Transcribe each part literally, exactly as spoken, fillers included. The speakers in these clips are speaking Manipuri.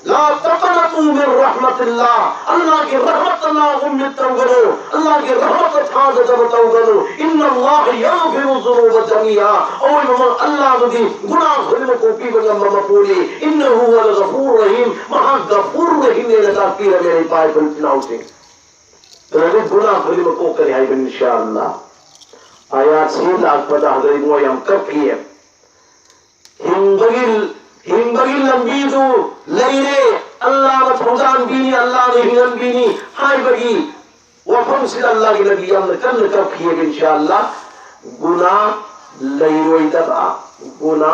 لا تقنطوا من رحمة الله. ꯑꯜꯂꯥꯍꯒꯤ ꯔꯍꯃꯠꯇ ꯅꯥꯎ ꯎꯝꯃꯤꯗ ꯇꯧꯒꯅꯨ꯫ ꯑꯜꯂꯥꯍꯒꯤ ꯔꯍꯃꯠꯇ ꯊꯥꯖꯗꯕ ꯇꯧꯒꯅꯨ꯫ إن الله يغفر الذنوب جميعا. ꯑꯋꯣꯏꯕꯃꯛ ꯑꯜꯂꯥꯍꯗꯨꯗꯤ ꯒꯨꯅꯥ ꯈꯨꯗꯤꯡꯃꯛ ꯀꯣꯛꯄꯤꯕ ꯉꯝꯕ ꯃꯄꯨꯅꯤ꯫ إنه هو الغفور الرحيم. ꯃꯍꯥꯛ ꯒꯐꯨꯔ ꯔꯍꯤꯝꯅꯦꯅ ꯇꯥꯛꯄꯤꯔꯝꯃꯦ, ꯏꯄꯥ ꯏꯄꯨ ꯏꯆꯤꯟ ꯏꯅꯥꯎꯁꯤꯡ꯫ ꯑꯗꯨꯅ ꯒꯨꯅꯥ ꯈꯨꯗꯤꯡꯃꯛ ꯀꯣꯛꯀꯅꯤ ꯍꯥꯏꯕꯅꯤ, ꯏꯟꯁꯥ ꯑꯜꯂꯥꯍ꯫ ꯑꯥꯌꯥꯠꯁꯤ ꯂꯥꯛꯄꯗ ꯍꯧꯖꯤꯛ ꯃꯣꯏ ꯌꯥꯝ ꯀꯞꯈꯤꯌꯦ꯫ ꯍꯤꯡꯕꯒꯤ, ꯍꯤꯡꯕꯒꯤ ꯂꯝꯕꯤꯗꯨ ꯂꯩꯔꯦ, ꯑꯜꯂꯥꯍꯅ ꯊꯧꯖꯥꯟꯕꯤꯅꯤ, ꯑꯜꯂꯥꯍꯅ ꯍꯤꯡꯍꯟꯕꯤꯅꯤ ꯍꯥꯏꯕꯒꯤ ꯋꯥꯐꯝꯁꯤꯗ ꯑꯜꯂꯥꯍꯒꯤ ꯅꯕꯤ ꯌꯥꯝꯅ ꯀꯟꯅ ꯀꯞꯈꯤꯌꯦ, ꯏꯟꯁꯥ ꯑꯜꯂꯥꯍ꯫ ꯒꯨꯅꯥ ꯂꯩꯔꯣꯏꯗꯕ, ꯒꯨꯅꯥ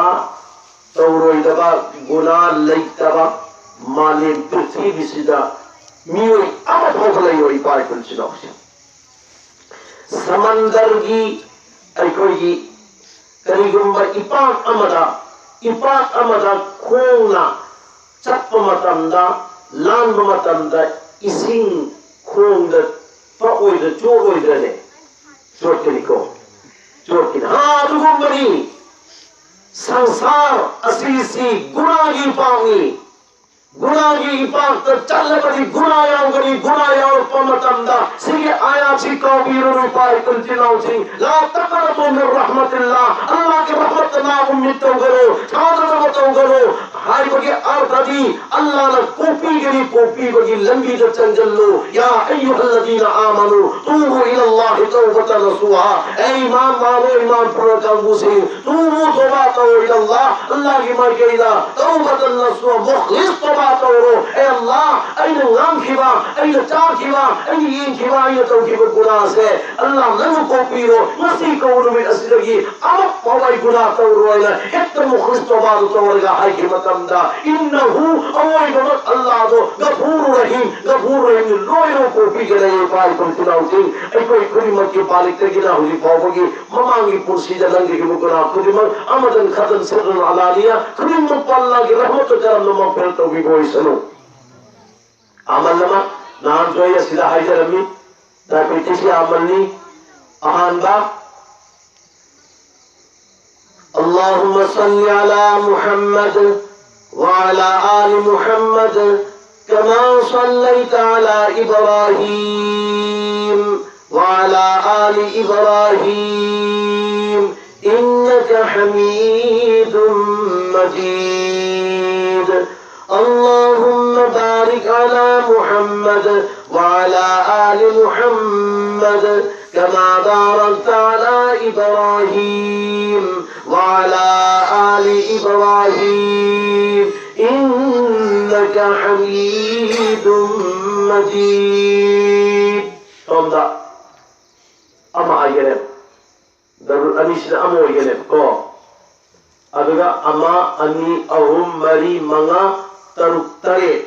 ꯇꯧꯔꯣꯏꯗꯕ, ꯒꯨꯅꯥ ꯂꯩꯇꯕ ꯃꯥꯂꯦꯝ ꯄ꯭ꯔꯤꯊꯤꯕꯤꯁꯤꯗ ꯃꯤꯑꯣꯏ ꯑꯃ ꯐꯥꯎꯕ ꯂꯩꯔꯣꯏ, ꯏꯄꯥ ꯏꯄꯨ ꯏꯆꯤꯟ ꯏꯅꯥꯎꯁꯤꯡ꯫ ꯁꯃꯟꯗꯔꯒꯤ, ꯑꯩꯈꯣꯏꯒꯤ ꯀꯔꯤꯒꯨꯝꯕ ꯏꯄꯥꯛ ꯑꯃꯗ, ꯏꯄꯥꯛ ꯑꯃꯗ ꯈꯣꯡꯅ ꯆꯠꯄ ꯃꯇꯝꯗ, ꯂꯥꯟꯕ ꯃꯇꯝꯗ ꯏꯁꯤꯡ ꯈꯣꯡꯗ ꯄꯛꯑꯣꯏꯗ꯭ꯔ, ꯆꯣꯠꯂꯣꯏꯗ꯭ꯔꯅꯦ? ꯆꯣꯠꯀꯅꯤꯀꯣ, ꯆꯣꯠꯀꯅꯤ꯫ ꯍꯥ, ꯑꯗꯨꯒꯨꯝꯕꯅꯤ꯫ ꯁꯪꯁꯥꯔ ꯑꯁꯤꯁꯤ ꯒꯨꯅꯥꯒꯤ ꯏꯄꯥꯛꯅꯤ꯫ ꯒꯨꯅꯥꯒꯤ ꯏꯄꯥꯛꯇ ꯆꯠꯂꯕꯗꯤ ꯒꯨꯅꯥ ꯌꯥꯎꯒꯅꯤ꯫ ꯒꯨꯅꯥ ꯌꯥꯎꯔꯛꯄ ꯃꯇꯝꯗ ꯁꯤꯒꯤ ꯑꯥꯌꯥꯠꯁꯤ ꯀꯥꯎꯕꯤꯔꯨꯅꯨ, ꯏꯄꯥ ꯏꯄꯨ ꯏꯆꯤꯟ ꯏꯅꯥꯎꯁꯤꯡ꯫ لا تقنطوا من رحمة الله. ꯑꯜꯂꯥꯍꯒꯤ ꯔꯍꯃꯠꯇ ꯅꯥꯎ ꯎꯝꯃꯤꯗ ꯇꯧꯒꯅꯨ, ꯊꯥꯖꯗꯕ ꯇꯧꯒꯅꯨ ꯍꯥꯏꯕꯒꯤ ꯑꯔꯊꯗꯤ ꯑꯜꯂꯥꯍꯅ ꯀꯣꯛꯄꯤꯒꯅꯤ, ꯀꯣꯛꯄꯤꯕꯒꯤ ꯂꯝꯕꯤꯗ ꯆꯪꯁꯤꯜꯂꯨ꯫ يا أيها الذين آمنوا توبوا إلى الله توبة نصوحا. ꯑꯦ ꯏꯃꯥꯟ ꯃꯥꯜꯂꯣ, ꯏꯃꯥꯟ ꯄꯨꯔ ꯀꯥꯡꯕꯨꯁꯤꯡ, توبوا, ꯇꯧꯕꯥ ꯇꯧꯔꯣ, إلى الله, ꯑꯜꯂꯥꯍꯒꯤ ꯃꯥꯏꯀꯩꯗ, توبة نصوحا, ꯃꯨꯈꯂꯤꯁ ꯇꯧꯕꯥ ꯇꯧꯔꯣ꯫ ꯑꯦ ꯑꯜꯂꯥꯍ, ꯑꯩꯅ ꯉꯥꯡꯈꯤꯕ, ꯑꯩꯅ ꯆꯥꯈꯤꯕ, ꯑꯩꯅ ꯌꯦꯡꯈꯤꯕ, ꯑꯩꯅ ꯇꯧꯈꯤꯕ ꯒꯨꯅꯥꯁꯦ ꯑꯜꯂꯥꯍ ꯅꯪꯅ ꯀꯣꯛꯄꯤꯔꯣ꯫ ꯉꯁꯤ ꯀꯧꯕ ꯅꯨꯃꯤꯠ ꯑꯁꯤꯗꯒꯤ ꯑꯃꯨꯛ ꯐꯥꯎ ꯑꯩ ꯒꯨꯅꯥ ꯇꯧꯔꯣꯏꯅ ꯍꯦꯛꯇ ꯃꯨꯈꯂꯤꯁ ꯇꯧꯕꯥꯗꯨ ꯇꯧꯔꯒ ꯍꯥꯏꯈꯤꯕ ꯃꯇꯝꯗ, إنه, ꯑꯋꯣꯏꯕꯃꯛ ꯑꯜꯂꯥꯍꯗꯣ, غفور رحيم, غفور رحيم, ꯂꯣꯏꯅꯃꯛ ꯀꯣꯛꯄꯤꯒꯅꯤ꯫ ꯏꯄꯥ ꯏꯄꯨ ꯏꯆꯤꯟ ꯏꯅꯥꯎꯁꯤꯡ, ꯑꯩꯈꯣꯏ ꯈꯨꯗꯤꯡꯃꯛꯀꯤ ꯕꯥꯂꯤꯛꯇꯒꯤꯅ ꯍꯧꯖꯤꯛ ꯐꯥꯎꯕꯒꯤ ꯃꯃꯥꯡꯒꯤ ꯄꯨꯟꯁꯤꯗ ꯅꯪꯒꯤ ꯒꯨꯅꯥ ꯈꯨꯗꯤꯡꯃꯛ ꯑꯃꯗꯟ ꯈꯇꯟ ꯁꯤꯔꯔꯟ ꯑꯂꯥꯅꯤꯌꯥ ꯈꯨꯗꯤꯡꯃꯛ ꯑꯜꯂꯥꯍꯒꯤ ꯔꯍꯃꯠꯇ ꯀꯔꯝꯅ ꯃꯒꯐꯤꯔꯠ ꯇꯧꯕꯤꯕ ꯑꯣꯏꯁꯅꯨ꯫ ꯑꯃꯜ ꯑꯃ ꯅꯍꯥꯟꯁꯨ ꯑꯩ ꯑꯁꯤꯗ ꯍꯥꯏꯖꯔꯝꯃꯤ, ꯗꯥꯏꯕꯦꯇꯤꯁꯀꯤ ꯑꯃꯜꯅꯤ꯫ ꯑꯍꯥꯟꯕ, اللهم صل على محمد وعلى آل محمد كما صليت على إبراهيم وعلى آل إبراهيم إنك حميد مجيد. اللهم بارك على محمد وعلى آل محمد كما باركت على إبراهيم وعلى آل إبراهيم إنك حميد مجيد. ꯁꯣꯝꯗ ꯑꯃ ꯍꯥꯏꯒꯦꯅꯦ꯫ ꯗꯔꯨꯗ ꯑꯅꯤꯁꯤꯅ ꯑꯃ ꯑꯣꯏꯒꯅꯦꯕꯀꯣ꯫ ꯑꯗꯨꯒ ꯑꯃ, ꯑꯅꯤ, ꯑꯍꯨꯝ, ꯃꯔꯤ, ꯃꯉꯥ, ꯇꯔꯨꯛ, ꯇꯔꯦꯠ,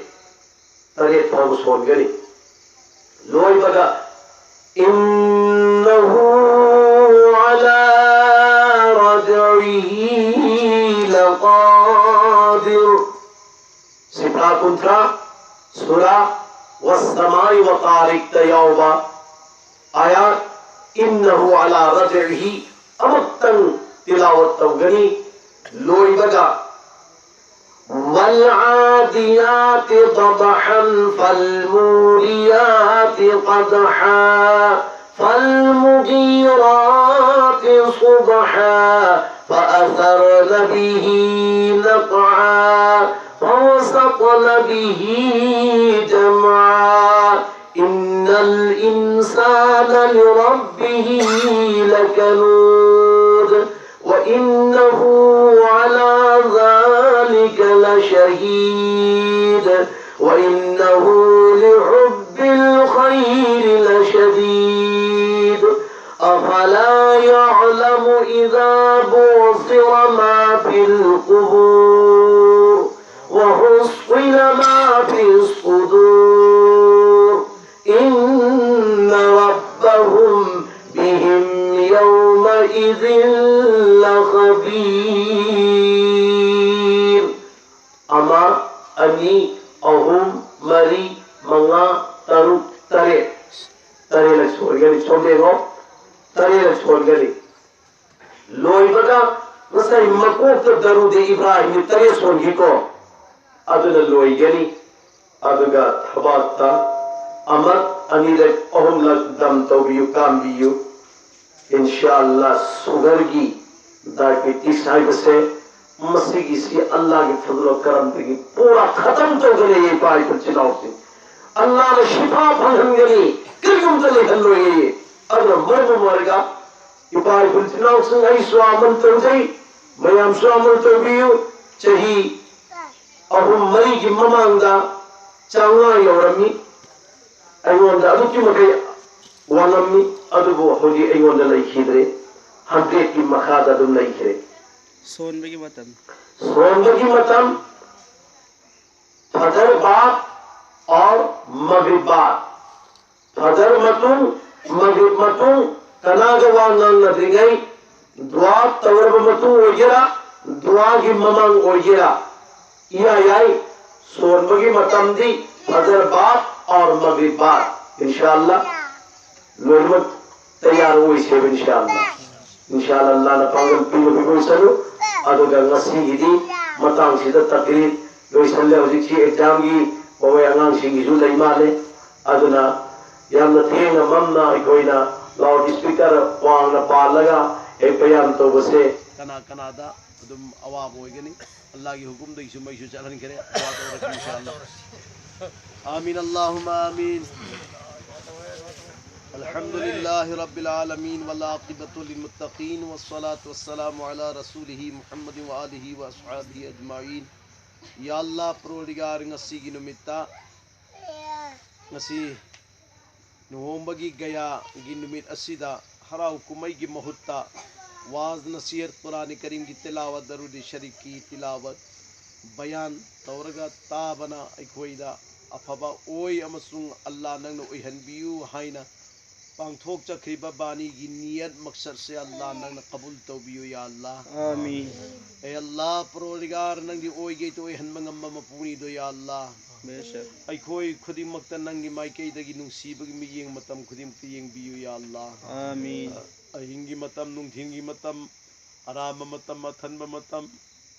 ꯇꯔꯦꯠ ꯐꯥꯎꯕ ꯁꯣꯟꯒꯅꯤ꯫ ꯂꯣꯏꯕꯗ إنه على رجعه لقادر. ꯁꯤꯐ꯭ꯔꯥ ꯀꯨꯟꯊ꯭ꯔꯥ, ꯁꯨꯔꯥ والسماء والطارق ꯇ ꯌꯥꯎꯕ ꯑꯥꯌꯥꯠ إنه على رجعه ꯑꯃꯨꯛꯇꯪ ꯇꯤꯂꯥꯋꯠ ꯇꯧꯒꯅꯤ꯫ ꯂꯣꯏꯕꯗ والعاديات ضبحا فالموريات قدحا فالمغيرات صبحا فأثرن به نقعا فوسطن به جمعا إن الإنسان لربه لكنود وإنه على ذلك لشهيد وإنه لحب الخير لشديد أفلا يعلم إذا بعثر ما في القبور وحصل ما في الصدور إن ربهم بهم يومئذ لخبير. ꯑꯃ, ꯑꯅꯤ, ꯑꯍꯨꯝ, ꯃꯔꯤ, ꯃꯉꯥ, ꯇꯔꯨꯛ, ꯇꯔꯦꯠ꯫ ꯇꯔꯦꯠꯂꯛ ꯁꯣꯟꯒꯅꯤ꯫ ꯁꯣꯝꯗ ꯌꯦꯡꯉꯣ꯫ ꯇꯔꯦꯠꯂꯛ ꯁꯣꯟꯒꯅꯤ꯫ ꯂꯣꯏꯕꯒ ꯉꯁꯥꯏ ꯃꯀꯣꯛꯇ ꯗꯔꯨꯗ ꯏꯕ꯭ꯔꯥꯍꯤꯝꯒꯤ ꯇꯔꯦꯠ ꯁꯣꯟꯈꯤꯀꯣ꯫ ꯑꯗꯨꯅ ꯂꯣꯏꯒꯅꯤ꯫ ꯑꯗꯨꯒ ꯊꯕꯥꯛꯇ ꯑꯃꯛ ꯑꯅꯤꯔꯛ ꯑꯍꯨꯝꯂꯛ ꯗꯝ ꯇꯧꯕꯤꯌꯨ, ꯀꯥꯝꯕꯤꯌꯨ꯫ ꯏꯟꯁꯥ ꯑꯜꯂꯥ, ꯁꯨꯒꯔꯒꯤ ꯗꯥꯏꯕꯤꯇꯤꯁ ꯍꯥꯏꯕꯁꯦ, ꯃꯁꯤꯒꯤꯁꯤ ꯑꯜꯂꯥꯒꯤ ꯐꯖꯂ ꯀꯔꯝꯗꯒꯤ ꯄꯨꯔꯥ ꯈꯇꯝ ꯇꯧꯒꯅꯤ, ꯏꯄꯥ ꯏꯄꯨ ꯏꯆꯤꯟ ꯏꯅꯥꯎꯁꯤꯡ꯫ ꯑꯜꯂꯥꯅ ꯁꯤꯐꯥ ꯐꯪꯍꯟꯒꯅꯤ, ꯀꯔꯤꯒꯨꯝꯇ ꯂꯩꯍꯜꯂꯣꯏꯌꯦ꯫ ꯑꯗꯨꯅ ꯃꯔꯝ ꯑꯣꯏꯔꯒ ꯏꯄꯥ ꯏꯄꯨ ꯏꯆꯤꯟ ꯏꯅꯥꯎꯁꯤꯡ, ꯑꯩꯁꯨ ꯑꯃꯟ ꯇꯧꯖꯩ, ꯃꯌꯥꯝꯁꯨ ꯑꯃꯟ ꯇꯧꯕꯤꯌꯨ꯫ ꯆꯍꯤ ꯑꯍꯨꯝ ꯃꯔꯤꯒꯤ ꯃꯃꯥꯡꯗ ꯆꯥꯝꯃꯉꯥ ꯌꯧꯔꯝꯃꯤ꯫ ꯑꯩꯉꯣꯟꯗ ꯑꯗꯨꯛꯀꯤ ꯃꯈꯩ ꯋꯥꯉꯝꯃꯤ, ꯑꯗꯨꯕꯨ ꯍꯧꯖꯤꯛ ꯑꯩꯉꯣꯟꯗ ꯂꯩꯈꯤꯗ꯭ꯔꯦ꯫ ꯍꯟꯗ꯭ꯔꯦꯠꯀꯤ ꯃꯈꯥꯗ ꯑꯗꯨꯝ ꯂꯩꯈ꯭ꯔꯦ꯫ ꯁꯣꯟꯕꯒꯤ ꯃꯇꯝ꯫ ꯁꯣꯟꯕꯒꯤ ꯃꯇꯝ, ꯐꯖꯔ ꯕꯥꯗ ꯑꯣꯔ ꯃꯒꯔꯤꯕ ꯕꯥꯗ꯫ ꯐꯖꯔ ꯃꯇꯨꯡ, ꯃꯒꯔꯤꯕ ꯃꯇꯨꯡ, ꯀꯅꯥꯒ ꯋꯥ ꯉꯥꯡꯅꯗ꯭ꯔꯤꯉꯩ, ꯗꯨꯋꯥ ꯇꯧꯔꯕ ꯃꯇꯨꯡ ꯑꯣꯏꯒꯦꯔꯥ, ꯗꯨꯋꯥꯒꯤ ꯃꯃꯥꯡ ꯑꯣꯏꯒꯦꯔꯥ, ꯏꯌꯥ ꯌꯥꯏ꯫ ꯁꯣꯟꯕꯒꯤ ꯃꯇꯝꯗꯤ ꯐꯖꯔ ꯕꯥꯗ ꯑꯣꯔ ꯃꯒꯔꯤꯕ ꯕꯥꯗ꯫ ꯏꯟꯁꯥ ꯑꯜꯂꯥ ꯂꯣꯏꯅꯃꯛ ꯇꯌꯥꯔ ꯑꯣꯏꯁꯦꯕ, ꯏꯟꯁꯥ ꯑꯜꯂꯥ꯫ ꯏꯟꯁꯥ ꯑꯜꯂꯥ, ꯑꯜꯂꯥꯅ ꯄꯥꯡꯒꯜ ꯄꯤꯕ ꯄꯤꯕ ꯑꯣꯏꯁꯅꯨ꯫ ꯑꯗꯨꯒ ꯉꯁꯤꯒꯤꯗꯤ ꯃꯇꯥꯡꯁꯤꯗ ꯇꯛꯔꯤꯔ ꯂꯣꯏꯁꯜꯂꯦ꯫ ꯍꯧꯖꯤꯛꯁꯤ ꯑꯦꯛꯖꯥꯝꯒꯤ ꯃꯈꯣꯏ ꯑꯉꯥꯡꯁꯤꯡꯒꯤꯁꯨ ꯂꯩ ꯃꯥꯜꯂꯦ꯫ ꯑꯗꯨꯅ ꯌꯥꯝꯅ ꯊꯦꯡꯅ ꯃꯝꯅ ꯑꯩꯈꯣꯏꯅ ꯂꯥꯎꯗ ꯏꯁꯄꯤꯀꯔ ꯋꯥꯡꯅ ꯄꯥꯜꯂꯒ ꯍꯦꯛ ꯕꯌꯥꯟ ꯇꯧꯕꯁꯦ ꯀꯅꯥ ꯀꯅꯥꯗ ꯑꯗꯨꯝ ꯑꯋꯥꯕ ꯑꯣꯏꯒꯅꯤ꯫ ꯑꯜꯂꯥꯒꯤ ꯍꯨꯀꯨꯝꯗꯒꯤꯁꯨ ꯃꯩꯁꯨ ꯆꯠꯍꯟꯈ꯭ꯔꯦ꯫ ꯗꯨꯋꯥ ꯇꯧꯔꯁꯤ ꯏꯟꯁꯥ ꯑꯜꯂꯥ꯫ آمين، اللهم آمين. الحمد لله رب العالمين، والعاقبة للمتقين، والصلاة والسلام على رسوله محمد وآله وأصحابه أجمعين. ꯌꯥ ꯑꯜꯂꯥ ꯄꯔꯣꯔꯗꯤꯒꯥꯔ, ꯉꯁꯤꯒꯤ ꯅꯨꯃꯤꯠꯇ, ꯉꯁꯤ ꯂꯨꯍꯣꯡꯕꯒꯤ ꯒꯌꯥꯒꯤ ꯅꯨꯃꯤꯠ ꯑꯁꯤꯗ ꯍꯔꯥꯎ ꯀꯨꯝꯍꯩꯒꯤ ꯃꯍꯨꯠꯇ ꯋꯥꯖ, ꯅꯁꯤꯍꯠ, ꯀꯨꯔꯥꯟ ꯀꯔꯤꯝꯒꯤ ꯇꯤꯂꯥꯋꯠ, ꯗꯔꯨꯗ ꯁꯔꯤꯐꯀꯤ ꯇꯤꯂꯥꯋꯠ, ꯕꯌꯥꯟ ꯇꯧꯔꯒ ꯇꯥꯕꯅ ꯑꯩꯈꯣꯏꯗ ꯑꯐꯕ ꯑꯣꯏ ꯑꯃꯁꯨꯡ ꯑꯜꯂꯥ ꯅꯪꯅ ꯑꯣꯏꯍꯟꯕꯤꯌꯨ ꯍꯥꯏꯅ ꯄꯥꯡꯊꯣꯛꯆꯈ꯭ꯔꯤꯕ ꯕꯥꯅꯤꯒꯤ ꯅꯤꯌꯠ ꯃꯛꯁꯠꯁꯦ ꯑꯜꯂꯥ ꯅꯪꯅ ꯀꯕꯨꯜ ꯇꯧꯕꯤꯌꯨ ꯌꯥ ꯑꯜꯂꯥ꯫ ꯑꯥꯃꯤꯟ꯫ ꯑꯦ ꯑꯜꯂꯥ ꯄꯔꯣꯔꯗꯤꯒꯥꯔ, ꯅꯪꯗꯤ ꯑꯣꯏꯒꯦꯗ ꯑꯣꯏꯍꯟꯕ ꯉꯝꯕ ꯃꯄꯨꯅꯤꯗꯣ ꯌꯥ ꯑꯜꯂꯥ꯫ ꯕꯦꯁꯛ꯫ ꯑꯩꯈꯣꯏ ꯈꯨꯗꯤꯡꯃꯛꯇ ꯅꯪꯒꯤ ꯃꯥꯏꯀꯩꯗꯒꯤ ꯅꯨꯡꯁꯤꯕꯒꯤ ꯃꯤꯠꯌꯦꯡ ꯃꯇꯝ ꯈꯨꯗꯤꯡꯃꯛꯇ ꯌꯦꯡꯕꯤꯌꯨ ꯌꯥ ꯑꯜꯂꯥ꯫ ꯑꯥꯃꯤꯟ꯫ ꯑꯍꯤꯡꯒꯤ ꯃꯇꯝ, ꯅꯨꯡꯊꯤꯜꯒꯤ ꯃꯇꯝ, ꯑꯔꯥꯝꯕ ꯃꯇꯝ, ꯑꯊꯟꯕ ꯃꯇꯝ,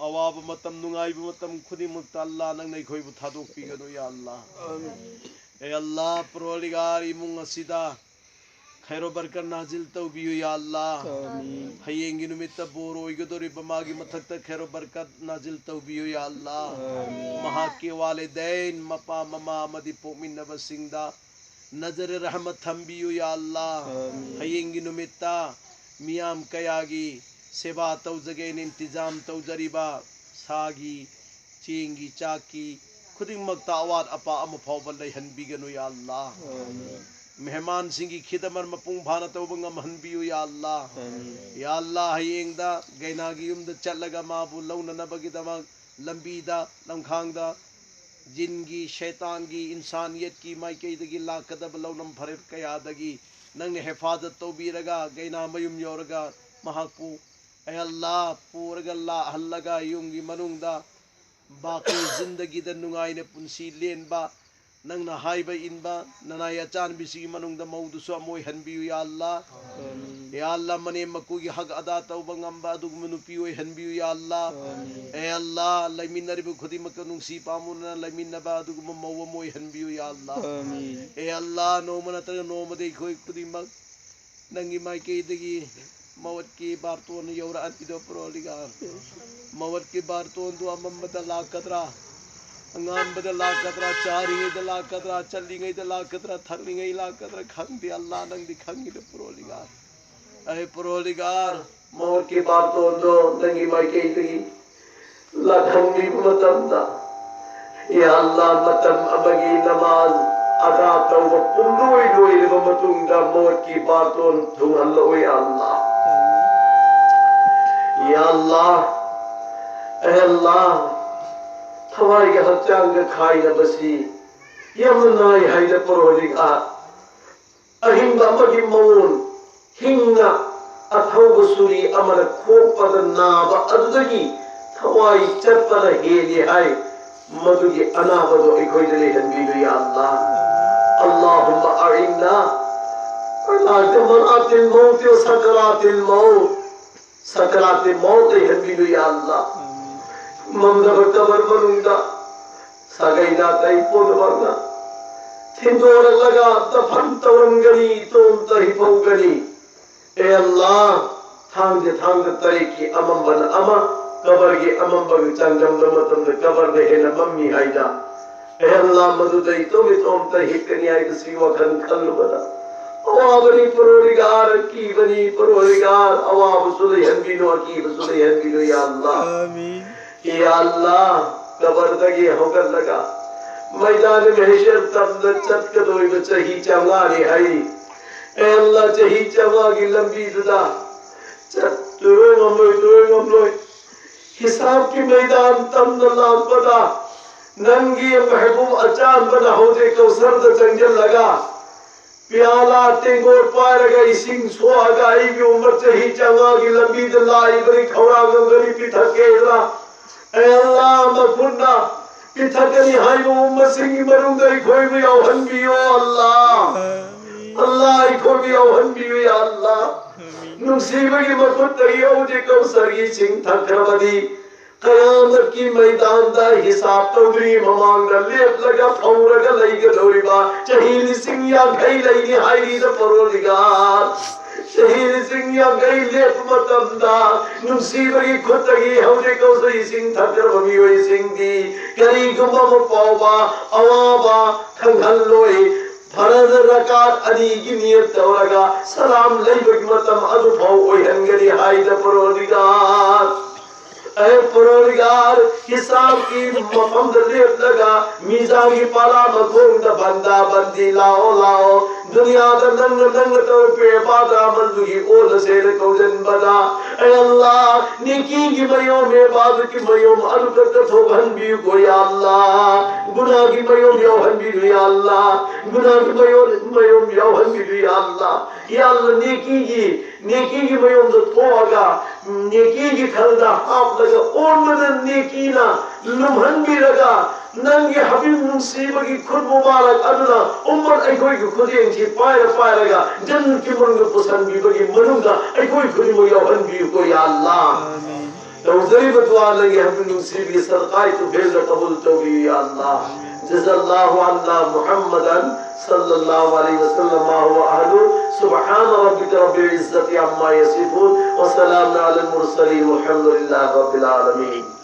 ꯑꯋꯥꯕ ꯃꯇꯝ, ꯅꯨꯡꯉꯥꯏꯕ ꯃꯇꯝ ꯈꯨꯗꯤꯡꯃꯛꯇ ꯑꯜꯂꯥ ꯅꯪꯅ ꯑꯩꯈꯣꯏꯕꯨ ꯊꯥꯗꯣꯛꯄꯤꯒꯅꯨ ꯌꯥ ꯑꯜꯂꯥ꯫ ꯑꯦ ꯑꯜꯂꯥ ꯄꯔꯣꯔꯗꯤꯒꯥꯔ, ꯏꯃꯨꯡ ꯑꯁꯤꯗ ꯈꯩꯔꯣ ꯕꯔꯀꯠ ꯅꯥꯖꯤꯜ ꯇꯧꯕꯤꯌꯨ ꯌꯥ ꯑꯜꯂꯥ꯫ ꯍꯌꯦꯡꯒꯤ ꯅꯨꯃꯤꯠꯇ ꯕꯣꯔ ꯑꯣꯏꯒꯗꯧꯔꯤꯕ ꯃꯥꯒꯤ ꯃꯊꯛꯇ ꯈꯩꯔꯣ ꯕꯔꯀꯠ ꯅꯥꯖꯤꯜ ꯇꯧꯕꯤꯌꯨ ꯌꯥ ꯑꯜꯂꯥ꯫ ꯃꯍꯥꯛꯀꯤ ꯋꯥꯂꯤꯗꯩꯟ, ꯃꯄꯥ ꯃꯃꯥ ꯑꯃꯗꯤ ꯄꯣꯛꯃꯤꯟꯅꯕꯁꯤꯡꯗ ꯅꯖꯔ ꯔꯍꯃꯠ ꯊꯝꯕꯤꯌꯨ ꯌꯥ ꯑꯜꯂꯥ꯫ ꯍꯌꯦꯡꯒꯤ ꯅꯨꯃꯤꯠꯇ ꯃꯤꯌꯥꯝ ꯀꯌꯥꯒꯤ ꯁꯦꯕꯥ ꯇꯧꯖꯒꯦꯅ ꯏꯟꯇꯤꯖꯥꯝ ꯇꯧꯖꯔꯤꯕ ꯁꯥꯒꯤ, ꯆꯦꯡꯒꯤ, ꯆꯥꯛꯀꯤ ꯈꯨꯗꯤꯡꯃꯛꯇ ꯑꯋꯥꯠ ꯑꯄꯥ ꯑꯃ ꯐꯥꯎꯕ ꯂꯩꯍꯟꯕꯤꯒꯅꯨ ꯌꯥ ꯑꯜꯂꯥ꯫ ꯃꯦꯍꯃꯥꯟꯁꯤꯡꯒꯤ ꯈꯤꯗꯃꯠ ꯃꯄꯨꯡ ꯐꯥꯅ ꯇꯧꯕ ꯉꯝꯍꯟꯕꯤꯌꯨ ꯌꯥ ꯑꯜꯂꯥ꯫ ꯌꯥ ꯑꯜꯂꯥ, ꯍꯌꯦꯡꯗ ꯒꯩꯅꯥꯒꯤ ꯌꯨꯝꯗ ꯆꯠꯂꯒ ꯃꯥꯕꯨ ꯂꯧꯅꯅꯕꯒꯤꯗꯃꯛ ꯂꯝꯕꯤꯗ, ꯂꯝꯈꯥꯡꯗ ꯖꯤꯟꯒꯤ, ꯁꯩꯇꯥꯟꯒꯤ, ꯏꯟꯁꯥꯅꯤꯌꯠꯀꯤ ꯃꯥꯏꯀꯩꯗꯒꯤ ꯂꯥꯛꯀꯗꯕ ꯂꯧꯅꯝ ꯐꯔꯦꯞ ꯀꯌꯥꯗꯒꯤ ꯅꯪꯅ ꯍꯦꯐꯥꯖꯠ ꯇꯧꯕꯤꯔꯒ ꯒꯩꯅꯥ ꯃꯌꯨꯝ ꯌꯧꯔꯒ ꯃꯍꯥꯛꯄꯨ, ꯑꯦ ꯑꯜꯂꯥ, ꯄꯨꯔꯒ ꯂꯥꯛꯍꯜꯂꯒ ꯌꯨꯝꯒꯤ ꯃꯅꯨꯡꯗ ꯕꯥꯀꯤ ꯖꯤꯟꯗꯒꯤꯗ ꯅꯨꯡꯉꯥꯏꯅ ꯄꯨꯟꯁꯤ ꯂꯦꯟꯕ, ꯅꯪꯅ ꯍꯥꯏꯕ ꯏꯟꯕ ꯅꯅꯥꯏ ꯑꯆꯥꯟꯕꯤꯁꯤꯒꯤ ꯃꯅꯨꯡꯗ ꯃꯧꯗꯨꯁꯨ ꯑꯃ ꯑꯣꯏꯍꯟꯕꯤꯌꯨ ꯌꯥ ꯑꯜꯂꯥ꯫ ꯌꯥ ꯑꯜꯂꯥ, ꯃꯅꯦꯝ ꯃꯀꯨꯒꯤ ꯍꯛ ꯑꯗꯥ ꯇꯧꯕ ꯉꯝꯕ ꯑꯗꯨꯒꯨꯝꯕ ꯅꯨꯄꯤ ꯑꯣꯏꯍꯟꯕꯤꯌꯨ ꯌꯥ ꯑꯜꯂꯥ꯫ ꯑꯦ ꯑꯜꯂꯥ, ꯂꯩꯃꯤꯟꯅꯔꯤꯕ ꯈꯨꯗꯤꯡꯃꯛꯀ ꯅꯨꯡꯁꯤ ꯄꯥꯝꯃꯨꯅꯅ ꯂꯩꯃꯤꯟꯅꯕ ꯑꯗꯨꯒꯨꯝꯕ ꯃꯧ ꯑꯃ ꯑꯣꯏꯍꯟꯕꯤꯌꯨ ꯌꯥ ꯑꯜꯂꯥ꯫ ꯑꯦ ꯑꯜꯂꯥ, ꯅꯣꯡꯃ ꯅꯠꯇ꯭ꯔꯒ ꯅꯣꯡꯃꯗꯤ ꯑꯩꯈꯣꯏ ꯈꯨꯗꯤꯡꯃꯛ ꯅꯪꯒꯤ ꯃꯥꯏꯀꯩꯗꯒꯤ ꯃꯧꯠꯀꯤ ꯕꯥꯔꯇꯣꯟ ꯌꯧꯔꯛꯑꯅꯤꯗꯣ ꯄꯔꯣꯔꯗꯤꯒꯥꯔ꯫ ꯃꯧꯠꯀꯤ ꯕꯥꯔꯇꯣꯟꯗꯨ ꯑꯃꯝꯕꯗ ꯂꯥꯛꯀꯗ꯭ꯔꯥ, ꯑꯉꯥꯟꯕꯗ ꯂꯥꯛꯀꯗ꯭ꯔꯥ, ꯆꯥꯔꯤꯉꯩꯗ ꯂꯥꯛꯀꯗ꯭ꯔꯥ, ꯆꯠꯂꯤꯉꯩꯗ ꯂꯥꯛꯀꯗ꯭ꯔꯥ, ꯊꯛꯂꯤꯉꯩ ꯂꯥꯛꯀꯗ꯭ꯔꯥ, ꯈꯪꯗꯦ ꯑꯜꯂꯥ, ꯅꯪꯗꯤ ꯈꯪꯉꯤꯗꯣ ꯄꯔꯣꯔꯗꯤꯒꯥꯔ꯫ ꯑꯩ ꯄꯔꯣꯔꯗꯤꯒꯥꯔ, ꯃꯧꯠꯀꯤ ꯕꯥꯔꯇꯣꯟꯗꯣ ꯅꯪꯒꯤ ꯃꯥꯏꯀꯩꯗꯒꯤ ꯂꯥꯛꯍꯟꯕꯤꯕ ꯃꯇꯝꯗ, ꯌꯥ ꯑꯜꯂꯥ, ꯃꯇꯝ ꯑꯃꯒꯤ ꯅꯃꯥꯖ ꯑꯗꯥ ꯇꯧꯕ ꯄꯨꯡꯂꯣꯏ ꯂꯣꯏꯔꯕ ꯃꯇꯨꯡꯗ ꯃꯧꯠꯀꯤ ꯕꯥꯔꯇꯣꯟ ꯊꯨꯡꯍꯜꯂꯛꯑꯣ, ꯌꯥ ꯑꯜꯂꯥ꯫ ꯌꯥ ꯑꯜꯂꯥ, ꯑꯦ ꯑꯜꯂꯥ, ꯊꯋꯥꯏꯒ ꯍꯛꯆꯥꯡꯒ ꯈꯥꯏꯅꯕꯁꯤ ꯌꯥꯝꯅ ꯅꯥꯏ ꯍꯥꯏꯅ ꯄꯔꯣꯔꯗꯤꯒꯥꯔ꯫ ꯑꯍꯤꯡꯕ ꯑꯃꯒꯤ ꯃꯑꯣꯡ, ꯍꯤꯡꯅ ꯑꯊꯧꯕ ꯁꯨꯔꯤ ꯑꯃꯅ ꯈꯣꯛꯄꯗ ꯅꯥꯕ ꯑꯗꯨꯗꯒꯤ ꯊꯋꯥꯏ ꯆꯠꯄꯅ ꯍꯦꯜꯂꯤ ꯍꯥꯏ꯫ ꯃꯗꯨꯒꯤ ꯑꯅꯥꯕꯗꯣ ꯑꯩꯈꯣꯏꯗ ꯂꯩꯍꯟꯕꯤꯌꯨ ꯌꯥ ꯑꯜꯂꯥ꯫ اللهم أعنا على جمرات الموت وسكرات الموت. ꯁꯀꯔꯥꯇꯤ ꯃꯧꯠ ꯂꯩꯍꯟꯕꯤꯌꯨ ꯌꯥ ꯑꯜꯂꯥ꯫ ꯃꯝꯂꯕ ꯀꯕꯔ ꯃꯅꯨꯡꯗ ꯁꯥꯒꯩ ꯅꯥꯇꯩ ꯄꯨꯝꯅꯃꯛꯅ ꯊꯤꯟꯗꯣꯔꯛꯂꯒ ꯗꯐꯟ ꯇꯧꯔꯝꯒꯅꯤ, ꯏꯇꯣꯝꯇ ꯍꯤꯐꯧꯒꯅꯤ꯫ ꯑꯦ ꯑꯜꯂꯥ, ꯊꯥꯡꯖ ꯊꯥꯡꯖ ꯇꯔꯦꯠꯀꯤ ꯑꯃꯝꯕꯅ ꯑꯃ, ꯀꯕꯔꯒꯤ ꯑꯃꯝꯕꯒ ꯆꯥꯡꯗꯝꯅꯕ ꯃꯇꯝꯗ ꯀꯕꯔꯅ ꯍꯦꯟꯅ ꯃꯝꯃꯤ ꯍꯥꯏꯗ꯫ ꯑꯦ ꯑꯜꯂꯥ, ꯃꯗꯨꯗ ꯏꯇꯣꯝ ꯏꯇꯣꯝꯇ ꯍꯤꯞꯀꯅꯤ ꯍꯥꯏꯕꯁꯤ ꯋꯥꯈꯜ ꯈꯜꯂꯨꯕꯗ ꯑꯋꯥꯕꯅꯤ ꯄꯔꯣꯔꯤꯒꯥꯔ, ꯑꯀꯤꯕꯅꯤ ꯄꯔꯣꯔꯤꯒꯥꯔ, ꯑꯋꯥꯕꯁꯨ ꯂꯩꯍꯟꯕꯤꯅꯨ, ꯑꯀꯤꯕꯁꯨ ꯂꯩꯍꯟꯕꯤꯅꯨ ꯌꯥ ꯑꯜꯂꯥ꯫ آمين. ꯌꯥ ꯑꯜꯂꯥ, ꯀꯕꯔꯗꯒꯤ ꯍꯧꯒꯠꯂꯒ ꯃꯩꯗꯥꯟ ꯃꯍꯦꯁꯔ ꯇꯝꯅ ꯆꯠꯀꯗꯧꯔꯤꯕ ꯆꯍꯤ ꯆꯥꯝꯃꯉꯥꯅꯤ ꯍꯥꯏꯔꯤ꯫ ꯑꯦ ꯑꯜꯂꯥ, ꯆꯍꯤ ꯆꯥꯝꯃꯉꯥꯒꯤ ꯂꯝꯕꯤꯗꯨꯗ ꯆꯠꯇꯣꯏꯔꯣꯏ ꯉꯝꯂꯣꯏ, ꯇꯣꯏꯔꯣꯏ ꯉꯝꯂꯣꯏ꯫ ꯍꯤꯁꯥꯕꯀꯤ ꯃꯩꯗꯥꯟ ꯇꯝꯅ ꯂꯥꯛꯄꯗ ꯅꯪꯒꯤ ꯃꯍꯕꯨꯕ ꯑꯆꯥꯟꯕꯅ ꯍꯧꯖꯤꯛ ꯀꯧꯁꯔꯗ ꯆꯪꯁꯤꯜꯂꯒ ꯄꯤꯌꯥꯂꯥ ꯇꯦꯡꯒꯣꯠ ꯄꯥꯏꯔꯒ ꯏꯁꯤꯡ ꯁꯣꯛꯑꯒ ꯑꯩꯒꯤ ꯎꯃꯔ ꯆꯍꯤ ꯆꯥꯝꯃꯉꯥꯒꯤ ꯂꯝꯕꯤꯗ ꯂꯥꯛꯏꯕꯅꯤ, ꯈꯧꯔꯥꯡꯉꯝꯒꯅꯤ, ꯄꯤꯊꯛꯀꯦꯗꯅ꯫ ꯑꯦ ꯑꯜꯂꯥ, ꯃꯈꯨꯠꯅ ꯄꯤꯊꯛꯀꯅꯤ ꯍꯥꯏꯕ ꯎꯃꯔꯁꯤꯡꯒꯤ ꯃꯅꯨꯡꯗ ꯑꯩꯈꯣꯏꯕꯨ ꯌꯥꯎꯍꯟꯕꯤꯌꯣ ꯑꯜꯂꯥ꯫ ꯑꯜꯂꯥ, ꯑꯩꯈꯣꯏꯕꯨ ꯌꯥꯎꯍꯟꯕꯤꯌꯨ ꯌꯥ ꯑꯜꯂꯥ꯫ ꯅꯨꯡꯁꯤꯕꯒꯤ ꯃꯈꯨꯠꯇꯒꯤ ꯍꯧꯖꯤꯛ ꯀꯧꯁꯔꯒꯤ ꯏꯁꯤꯡ ꯊꯛꯈ꯭ꯔꯕꯗꯤ ꯀꯌꯥꯃꯠꯀꯤ ꯃꯩꯗꯥꯟꯗ ꯍꯤꯁꯥꯕ ꯇꯧꯗ꯭ꯔꯤ ꯃꯃꯥꯡꯗ ꯂꯦꯞꯂꯒ ꯐꯧꯔꯒ ꯂꯩꯒꯗꯧꯔꯤꯕ ꯆꯍꯤ ꯂꯤꯁꯤꯡ ꯌꯥꯡꯈꯩ ꯂꯩꯅꯤ ꯍꯥꯏꯔꯤꯗ ꯄꯔꯣꯔꯤꯒꯥꯔ꯫ ꯆꯍꯤ ꯂꯤꯁꯤꯡ ꯌꯥꯡꯈꯩ ꯂꯦꯞꯄ ꯃꯇꯝꯗ ꯅꯨꯡꯁꯤꯕꯒꯤ ꯈꯨꯠꯇꯒꯤ ꯍꯧꯖꯤꯛ ꯍꯧꯖꯤꯛ ꯏꯁꯤꯡ ꯊꯛꯈ꯭ꯔꯕ ꯃꯤꯑꯣꯏꯁꯤꯡꯗꯤ ꯀꯔꯤꯒꯨꯝꯕ ꯑꯃ ꯐꯥꯎꯕ ꯑꯋꯥꯕ ꯈꯪꯍꯜꯂꯣꯏ꯫ ꯐꯔꯖ ꯔꯀꯥꯠ ꯑꯅꯤꯒꯤ ꯅꯤꯌꯠ ꯇꯧꯔꯒ ꯁꯂꯥꯝ ꯂꯩꯕꯒꯤ ꯃꯇꯝ ꯑꯗꯨꯐꯥꯎ ꯑꯣꯏꯍꯟꯒꯅꯤ ꯍꯥꯏꯗ ꯄꯔꯣꯔꯤꯒꯥꯔ꯫ ꯑꯦ ꯄꯔꯣꯔꯤꯒꯥꯔ, ꯍꯤꯁꯥꯕꯀꯤ ꯃꯐꯝꯗ ꯂꯦꯞꯂꯒ ꯃꯤꯖꯥꯟꯒꯤ ꯄꯥꯂꯥ ꯃꯈꯣꯡꯗ ꯕꯟꯗꯥ ꯕꯟꯗꯤ ꯂꯥꯛꯑꯣ, ꯂꯥꯛꯑꯣ꯫ ꯗꯨꯅꯤꯌꯥꯗ ꯅꯪꯅ, ꯅꯪꯅ ꯇꯧꯔꯛꯄ ꯏꯕꯥꯗ ꯑꯃꯜꯗꯨꯒꯤ ꯑꯣꯜꯂꯁꯦꯅ ꯀꯧꯁꯤꯟꯕꯗ, ꯑꯦ ꯑꯜꯂꯥ, ꯅꯦꯀꯤꯒꯤ ꯃꯌꯣꯝ, ꯏꯕꯥꯗꯠꯀꯤ ꯃꯌꯣꯝ ꯑꯗꯨ ꯈꯛꯇ ꯊꯣꯛꯍꯟꯕꯤꯌꯨꯀꯣ, ꯌꯥ ꯑꯜꯂꯥ꯫ ꯒꯨꯅꯥꯒꯤ ꯃꯌꯣꯝ ꯌꯥꯎꯍꯟꯕꯤꯌꯨ, ꯌꯥ ꯑꯜꯂꯥ꯫ ꯒꯨꯅꯥꯒꯤ ꯃꯌꯣꯝ, ꯃꯌꯣꯝ ꯌꯥꯎꯍꯟꯕꯤꯌꯨ, ꯌꯥ ꯑꯜꯂꯥ꯫ ꯌꯥ ꯑꯜꯂꯥ, ꯅꯦꯀꯤꯒꯤ, ꯅꯦꯀꯤꯒꯤ ꯃꯌꯣꯝꯗ ꯊꯣꯛꯑꯒ, ꯅꯦꯀꯤꯒꯤ ꯈꯜꯗ ꯍꯥꯞꯂꯒ ꯑꯣꯟꯕꯗ ꯅꯦꯀꯤꯅ ꯂꯨꯝꯍꯟꯕꯤꯔꯒ, ꯅꯪꯒꯤ ꯍꯕꯤꯕ ꯅꯨꯡꯁꯤꯕꯒꯤ ꯈꯨꯠ ꯃꯨꯕꯥꯔꯛ ꯑꯗꯨꯅ ꯎꯝꯃꯠ ꯑꯩꯈꯣꯏꯒꯤ ꯈꯨꯗꯦꯡꯁꯤ ꯄꯥꯏꯔ ꯄꯥꯏꯔꯒ ꯖꯟꯅꯠꯀꯤ ꯃꯅꯨꯡꯗ ꯄꯨꯁꯟꯕꯤꯕꯒꯤ ꯃꯅꯨꯡꯗ ꯑꯩꯈꯣꯏ ꯈꯨꯗꯤꯡꯃꯛ ꯌꯥꯎꯍꯟꯕꯤꯌꯨꯀꯣ, ꯌꯥ ꯑꯜꯂꯥ꯫ آمين. ꯇꯧꯖꯔꯤꯕ ꯗꯨꯋꯥ ꯅꯪꯒꯤ ꯍꯕꯤꯕ ꯅꯨꯡꯁꯤꯕꯤꯒꯤ ꯁꯗꯀꯥꯏ ꯇꯨꯐꯦꯜꯗ ꯀꯕꯨꯜ ꯇꯧꯕꯤꯌꯨ ꯌꯥ ꯑꯜꯂꯥꯍ. جزا الله عنا محمدا صلى الله عليه وسلم ما هو أهله. سبحان ربك رب العزة عما يصفون وسلام على المرسلين والحمد لله رب العالمين.